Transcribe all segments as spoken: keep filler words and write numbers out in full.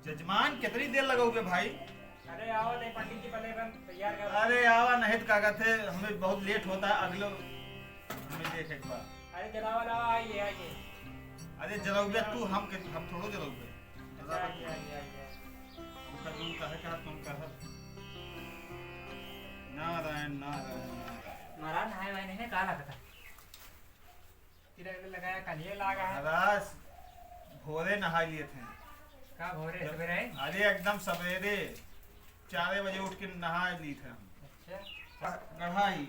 जजमान, कितनी देर लगउबे भाई? अरे आवा, नहीं पंडित जी, पहले अपन तैयार कर। अरे आवा, नहीं तो का कहते, हमें बहुत लेट होता है, अगलो हमें देखे के बा। अरे जलावा, लावा, आइए, आइए। अरे जलउबे तू, हम के, हम थोड़ो जलउबे। अच्छा, आइए, आइए, आइए। हमका जौन कहे का, तुम कह। नारायण, नारायण, नारायण। महाराज नहाए वाए नहीं ना, का लागत है? तिलक लगाया, कलिए लागा है। महाराज, भोरे नहाए लिए थे। का भोरे, जब सवेरे? अरे, एकदम सवेरे चार बजे उठ के नहाए लिए थे हम। अच्छा। गढ़ाई,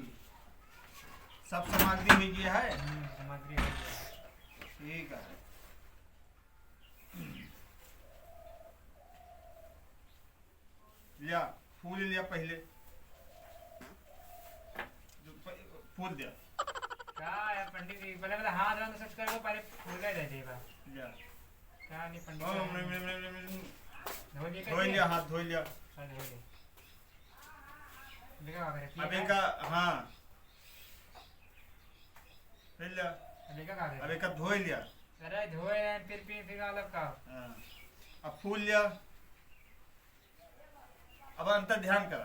सब सामग्री हो गया है। हम्म, सामग्री हो गया है। ठीक है। लिया, फूल लिया पहले। जो प-, फूल दिया। का है पंडित जी, पहले मतलब हाथ रंग सच कर, पहले फूले दे देबा। लिया। का नहीं पंडित ओम जी? रिम रिम रिम रिम रिम। धो दिए धो कैसे? लिया, हाथ धो लिया। हाँ, धो लिया। देखा का करे? अब एका, हाँ। धो लिया। अब एका का करे? अब एका धो लिया। अरे धोए हैं, फिर, फिर, फिर अलग का? हाँ। अब फूल लिया। अब अंतर ध्यान करा।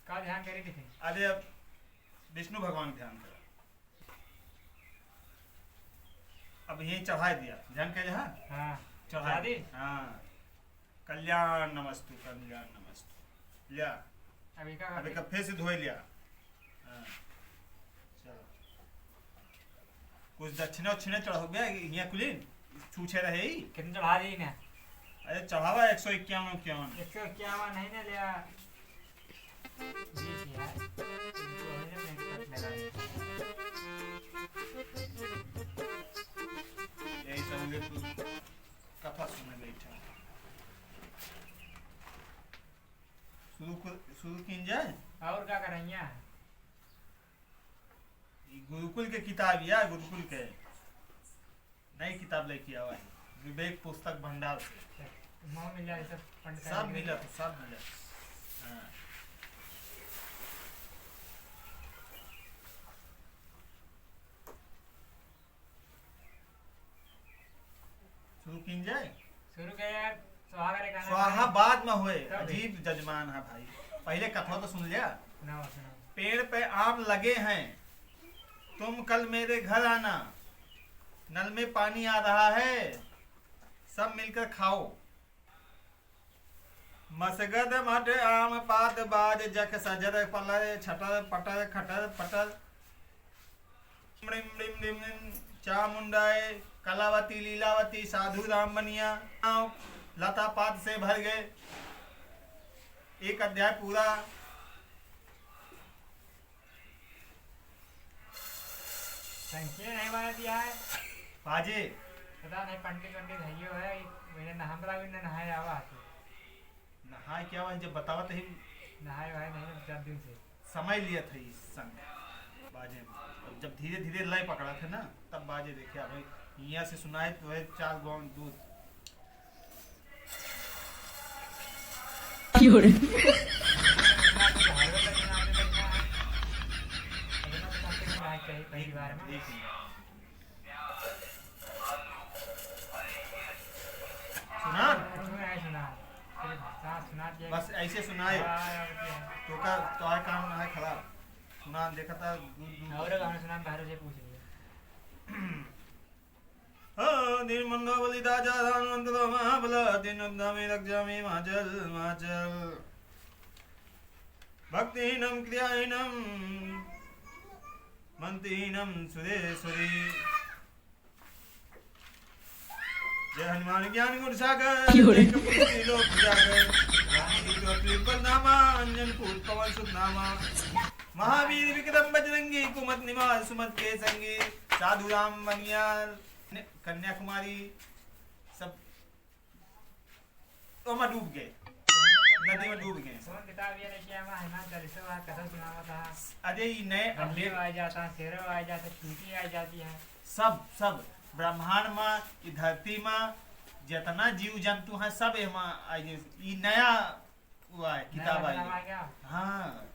का ध्यान करे के थे? अरे अब विष्णु भगवान ध्यान करा। अब यही चढ़ाई दिया, ध्यान कर, हाँ? हाँ। चढ़ाई चढ़ा दी? हाँ। कल्याण नमस्तु, कल्याण नमस्तु। लिया। अब एका अब एका फिर से धोए लिया। हाँ। चलो। कुछ दक्षिणा उक्षिणा चढ़ाओगे हियाँ कुलीन? छूछे रहे ही। कितना चढ़ा दी ना? अरे चढ़ावा एक सौ इक्यावन, इक्यावन। एक सौ इक्यावन नहीं ना लिया। बीस यार। इनको है ना, मैं कट लगा देता हूँ। यही सब उनके कुछ कथा सुने बैठा। शुरू कर, शुरू कीन जाए? और का करैया? ई गुरुकुल के किताब या गुरुकुल के नई किताब लेके आवा है, विवेक पुस्तक भंडार से। अच्छा, वहाँ मिल जाए सब पंडित सब जी के? मिला था, सब मिला। हाँ। शुरू कीन जाए? शुरू के यार, स्वाहा रे गाना स्वाहा भाई। बाद में होए। तब अजीब जजमान है भाई, पहले कथा तो सुन लिया। सुनाओ, सुनाओ। पेड़ पे आम लगे हैं, तुम कल मेरे घर आना, नल में पानी आ रहा है, सब मिलकर खाओ। मसगद मट आम पात बाज, जख सजर पलर छटर पटर खटर पटर। रिम रिम रिम रिम, चामुंडाए, कलावती, लीलावती, साधु राम बनिया, लता पात से भर गए। एक अध्याय पूरा। संख्या नहीं बना दिया है। बाजे। पता नहीं, पंडित वंडित है यो है, मेरे न हमरा भी न नहाए आवा है। नहाए क्या हुआ, जब बतावा तो ही। नहाए वहाए नहीं, दो चार दिन से। समय लिया था इस संग बाजे में। और जब धीरे धीरे लय पकड़ा था ना, तब बाजे देखे, अब यहाँ से सुनाए तो है चार गौन दूध। क्यों रे? पहली बार में। एक मिनट। सुना? सुना है, सुना। तेरे साथ सुना दिया। बस ऐसे सुनाए। हाँ, और क्या? तो का, तो आए काम ना है खराब। सुना, देखा था, दूर, दूर और तक। गाना सुना, बाहर से पूछ लिया। हाँ, दीन बंधो बलि दाजा, दान मंत्र महाबला, दीन उद्धामी रक्षामी माचल, माचल। भक्तिहीनम क्रियाहीनम मंत्रहीनम सुरेश्वरी। जय हनुमान ज्ञान गुण सागर, क्यों रे? जय कपीस तिलोक उजागर, रामदूत अतुलित बल धामा, अंजनी पुत्र पवन सुत नामा, महावीर विक्रम बजरंगी, कुमत निवार सुमत के संगी, साधु राम बनियाल, कन्याकुमारी, सब ओमा डूब गए, नदी में डूब गए। कौन किताब ये लेके आवा? हनुमान चालीसा हुआ, कथा सुनावा था। अरे, ई नए बंदियो update आ जाता, शेरो आ जाता, चींटी आ जाती है। सब, सब ब्रह्मांड में, ई धरती में जितना जीव जंतु हैं, सब एमा आ गए। ई नया हुआ है, किताब नया आई किताब है। आ गया। हाँ,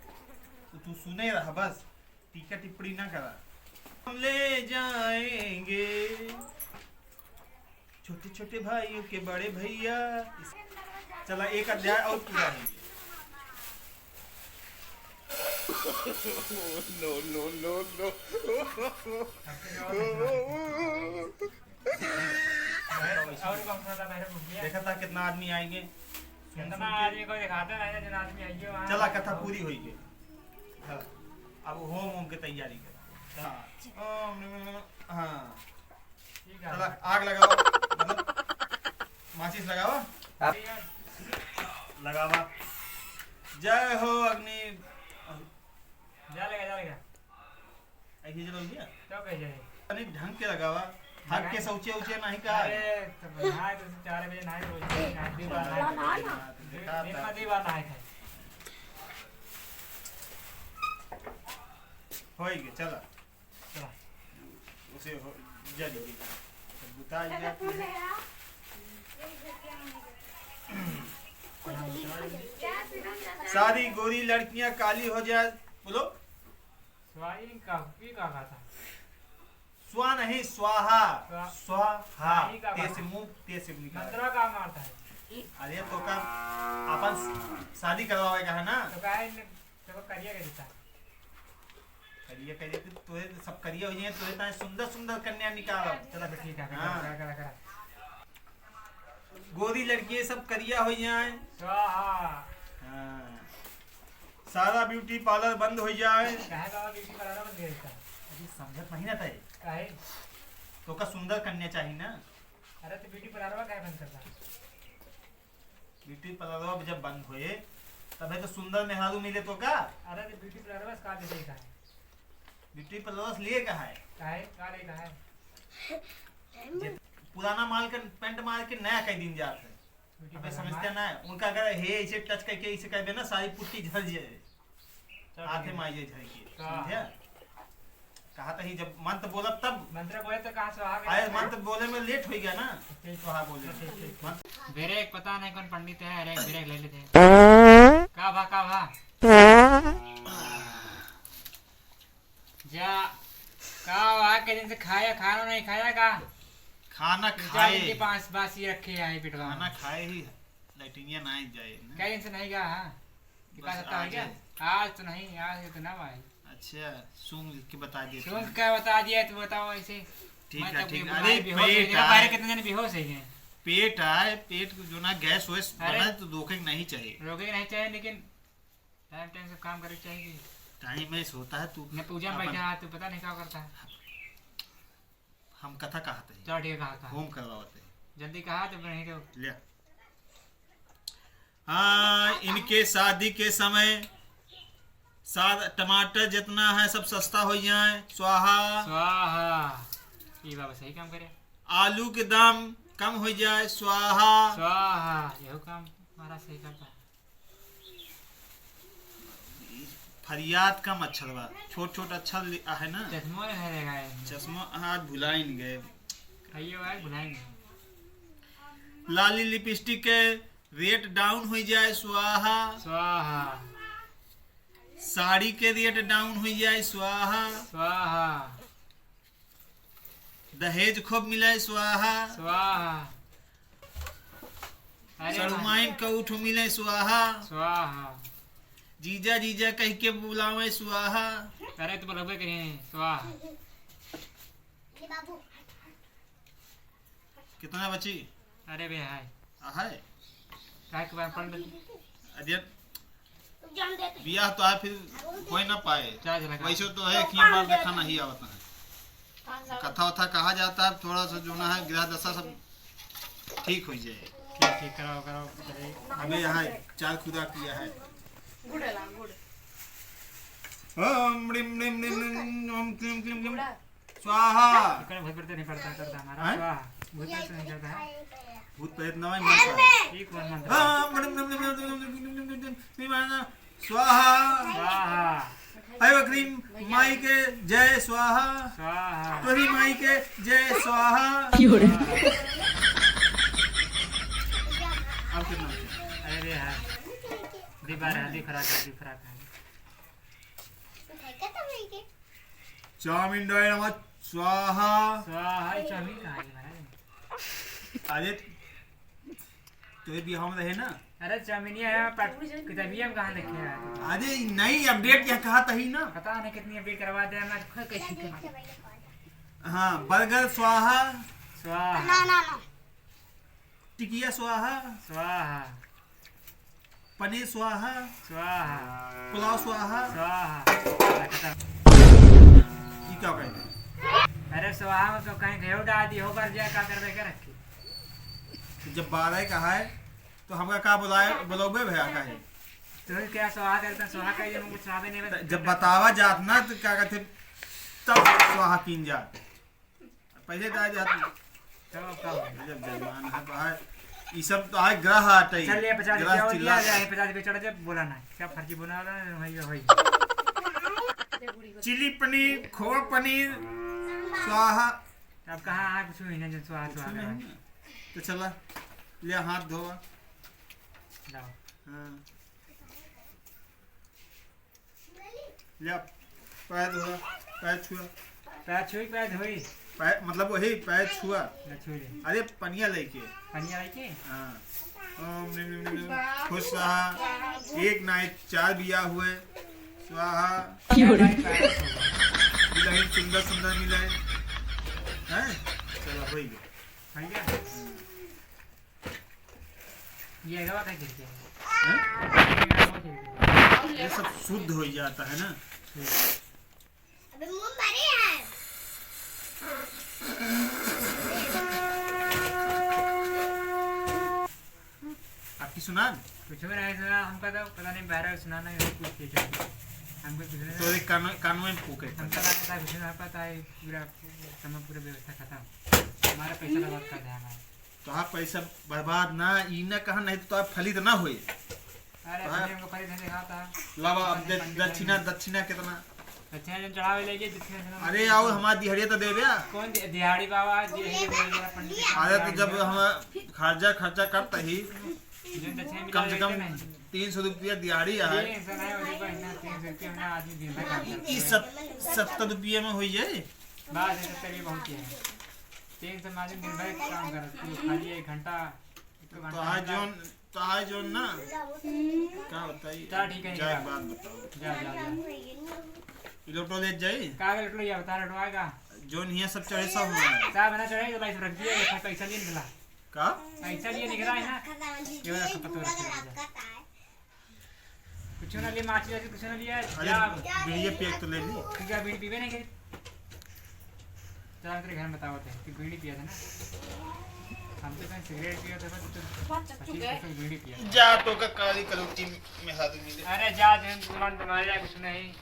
तो तू सुने रह बस। टीका टिप्पणी ना करा। हम ले जाएंगे। छोटे छोटे भाइयों के बड़े भैया। चला, एक अध्याय और पूरा है। No, no, no, no। और कौन सा था पहले भूल गया? देखा था कितना आदमी आएंगे। सुन, कितना सुन के आदमी को दिखाते हैं, जितना आदमी आइए वहाँ। चला, कथा पूरी हुई है। हाँ, अब होम होम के तैयारी कर। हाँ। हाँ। ठीक है। चला, आग लगावा, मतलब, माचिस लगावा। आप लगावा। जय हो अग्नि। जा लगा, जा लगा। ऐसे जलाओ भैया। तो कह जाए। तनी ढंग के लगावा। हट के शौचे उचे नहीं का। अरे, तो नहाए तो चार बजे नहाए, रोज नहाए, दी बार नहाए। देखा दिन में दी बार नहाए खाए। होई गए, चला। चला। उसे हो, जल गई। बुता गया। सारी गोरी लड़कियां काली हो जाए, बोलो। स्वाइन का, ये का कहा था? स्वा नहीं, स्वाहा। स्वा-, स्वाहा। स्वाही का ते बात। से मुंह, ते से निकाल। मंत्रा का मारता है? अरे तो का, अपन शादी करवावे का है ना? तो का है, तो का करिया के देता है? करिया करिया तो तोहे सब करिया हो जाए, तोहे ताए सुंदर सुंदर कन्या निकालो। चला तो ठीक है, हाँ। करा, करा, करा। गोरी लड़की सब करिया हो जाए। स्वाहा। हाँ। सारा ब्यूटी पार्लर बंद हो जाए। काहे बाबा ब्यूटी पार्लर बंद कर देता? अभी समझत नहीं ना तय। काहे? तो का सुंदर कन्या चाहिए ना। अरे तो ब्यूटी पार्लर काहे बंद करता? ब्यूटी पार्लर जब बंद होए, तबे तो सुंदर मेहरारू मिले तो का? अरे तो ब्यूटी पार्लर का ले का है? ब्यूटी पार्लर लिए का है? काहे? का ले का है? जे पुराना माल के पेंट मार के नया कई दिन जात है। ब्यूटी अबे पार्लर समझते मार। ना है। उनका अगर हे ऐसे टच करके ऐसे कर देना, सारी पुट्टी झड़ जाए। चल हाथे ठीक है। मार जाए झड़ के, का? समझे? कहा था ही जब मंत्र बोलब तब। मंत्र बोले तो कहाँ से आ गया? अरे मंत्र बोले में लेट हो गया ना। ठीक। तो हाँ बोले। ठीक, ठीक, ठीक। मंत्र बेरे एक पता नहीं कौन पंडित है, अरे बेरे एक ले लेते हैं। का भा, का भा? जा, का वहाँ के दिन से खाया, खाना नहीं खाया का? खाना इनका खाए। इनके पास बासी रखे हैं पेटवा में। खाना खाए ही लैट्रिनिया ना जाए ना। कई दिन से नहीं गया, हाँ? कि बस का सकता है आज क्या? है। आज तो नहीं, आज तो ना भाई। अच्छा, सूंघ के बता देते सूंघ हैं। क्या बता दिया, तू बताओ ऐसे। ठीक मैं है, तो ठीक है। बुढ़ाई अरे, बेहोश हो पेट गया, आए। बाहर कितने जने बेहोश हो गए। पेट आए, पेट को जो ना गैस वैस अरे। बना तो रोके के नहीं चाहिए। रोके के नहीं चाहिए, लेकिन टाइम टाइम से काम करे के चाहिए। टाइम ऐसे होता है, तू न पूजा में अपन बैठा है, तू पता नहीं क्या करता है। हम कथा कहत है। चल ठीक है, कहा, कहा। होम करवावत है। जल्दी कहा तो नहीं तो। ले। हाँ, इनके शादी के समय सारा टमाटर जितना है सब सस्ता हो जाए, स्वाहा। स्वाहा। ये बाबा सही काम करे। आलू के दाम कम हो जाए, स्वाहा। स्वाहा। यहो काम हमारा सही करता है। फरियाद कम अक्षर बा, छोट छोट अक्षर लि-, आहे ना। चश्मो नहीं रहेगा ये। चश्मो आज भुलाइन गए। आइए भाई, भुलाइन गए। लाली लिपस्टिक के रेट डाउन हो जाए, स्वाहा। स्वाहा। साड़ी के रेट डाउन हो जाए, स्वाहा। स्वाहा। दहेज खूब मिले, स्वाहा। स्वाहा। अरे सड़ुमाइन वाह। का उठ मिले, स्वाहा। स्वाहा। जीजा जीजा कह के बुलावे, स्वाहा। अरे तो बोलबे करें, स्वाहा। कितना बची? अरे बे, हाय। आ, हाय। काहे के बारे में पढ़ लेते? अरे, बियाह तो आए, फिर कोई ना पाए। चार्ज लगा। वैसे तो है कि बार देखा नहीं आवत है। कथा वथा कहा जाता है, थोड़ा सा जो ना है, ग्रह दशा सब ठीक हो जाए। ठीक, ठीक, कराओ, कराओ, कराओ। अबे यहाँ चार खुदा किया है। गुड़ है ला, गुड़। ओम रिम रिम रिम रिम, ओम क्लीम क्लीम क्लीम। स्वाहा। इकड़ भूत प्रेत नहीं पड़ता, करता हमारा हैं? स्वाहा। भूत प्रेत नहीं करता है। भूत प्रेत ना भाई, मंत्र है। ठीक, कौन मंत्र है? हाँ, मड़म, मड़म, मड़म, स्वाहा। स्वाहा। हे वक्रीम माई के जय स्वाहा। स्वाहा। तोरी माई के जय स्वाहा। क्यों रे? अब कितना बचा? अरे रे, हाँ। दी बार है, दी खुराक है, दी खुराक है। चाउमीन डाय नमः स्वाहा। स्वाहा, ये चाउमीन कहाँ है महाराज? अरे, तोरे बियाह में रहे ना? अरे, चमिनिया है, पर किताबिया में कहाँ लिखे है? अरे, नई update क्या कहा तही ना? पता नहीं कितनी update करवा दे, मैं खुद कैसी करवा। हाँ, burger स्वाहा। स्वाहा। ना, ना, ना। टिकिया स्वाहा। स्वाहा। पनीर स्वाहा। स्वाहा। पुलाव स्वाहा। स्वाहा। खत्म। ई का कहे? अरे स्वाहा में तो कहीं घेव डाल दी, हो कर जाए, का करबे के रखी। तो जब बारह का है, तो हमका का बुलाए, बुलौबे भैया का है? तो क्या स्वाहा करता, स्वाहा का ये मुझे स्वाहा नहीं त बता। जब बतावा जात ना, तो क्या कहते, तब स्वाहा कीन जात। पहले तो आ जाती। तब अब का हो गया? जब जजमान है, तो है, ई सब तो है ग्रह आटे। चल, ये पचास रुपया ग्रह और चिल्ला दिया जाए, पचास रुपया चढ़ जाए, बोला ना। क्या फर्जी बोला रहा है, वही, वही। चिली पनीर, खोवा पनीर, स्वाहा। अब कहाँ, हाँ, कुछ भी नहीं, जो स्वाहा, कुछ स्वाहा भी करा। नहीं है। तो चला, ले हाथ धोवा। लाओ। हाँ। ले, पैर धोआ, पैर छुआ। पैर छुई, पैर धोई। पैर, मतलब वही, पैर छुआ। ले, छुई ले। अरे, पनिया लेके। पनिया लेके? हाँ। ओम निम निम निम निम। खुश रहा। एक ना एक चार बिया हुए। स्वाहा। क्यों रे? दुल्हन सुंदर सुंदर मिले। हैं? चलो, हो गया। हो गया? ये गवा का गिर गया। हैं? ये गवा का गिर गया। ये सब शुद्ध हो जाता है ना। अबे मुंह भरे है। आपकी सुना? कुछ भी नहीं सुना, हमका तो पता नहीं, बहरा सुना नहीं, कुछ नहीं। हमको कुछ नहीं। तो एक कान, कान में फूके। हमका लगता है कुछ नहीं पता है, पूरा समय पूरा व्यवस्था खत्म। हमारा पैसा बर्बाद कर दिया हमारा। तोहार पैसा बर्बाद ना, ई ना कहा, नहीं तो तोहार फलित ना होए। अरे, तोहार अपने हमको फलित नहीं दिखाता। लावा, अब दे, पंडित दक्षिणा, दक्षिणा कितना? दक्षिणा जन चढ़ावे ले गए, दक्षिणा से ना अरे, आओ, हमार दिहाड़िया तो देबे। कौन दि-, दिहाड़ी बाबा, दिहाड़ी बाबा, पंडित। अरे, तो जब हम खर्चा, खर्चा करता ही, जो दक्षिणा मिला कम से लेते कम नहीं। तीन सौ रुपया दिहाड़ी है। तीन सौ नहीं, वो देखो, इतना तीन सौ रुपया में ना आदमी दिन भर काम करता है। ई सत-, सत्तर रुपया में होई जाए। बात है, सत्तर भी बहुत ही है। तीन सौ मालिक दिन भर काम करत, तू खाली एक घंटा, एक घंटा तो आज घंटा। जोन, तो आज जोन ना, का बताई? चल, ठीक है, जाए जा। बात बताओ। जा, जा, जा। ये लोटो ले जाई? का लोटो लिया, बता, लोटो आएगा? जोन हिया सब चढ़े, सब हुआ है। साहब, ना चढ़े, तो भाई, रख दिया, ये पैसा लिए निकला। का? पैसा लिए निकला है ना? ये वाला खपत हो रखा है। कुछ ना लिए, माची वाची कुछ ना लिए, अरे, जा अब। बीड़िया पिए तो ले ली। तू क्या बीड़ी पीबे नहीं करी? चल, हम तेरे घर में बतावत है, तू बीड़ी पिया था ना? हम तो कहीं सिगरेट पिया था, पर तू तो बहुत चुप पच्चीस है। पच्चीस बीड़ी पिया था। जा, तो का काली कलौटी में हाथ मिले। अरे जा, तुम, तुम्हारे, तुम्हारे जा, कुछ नहीं।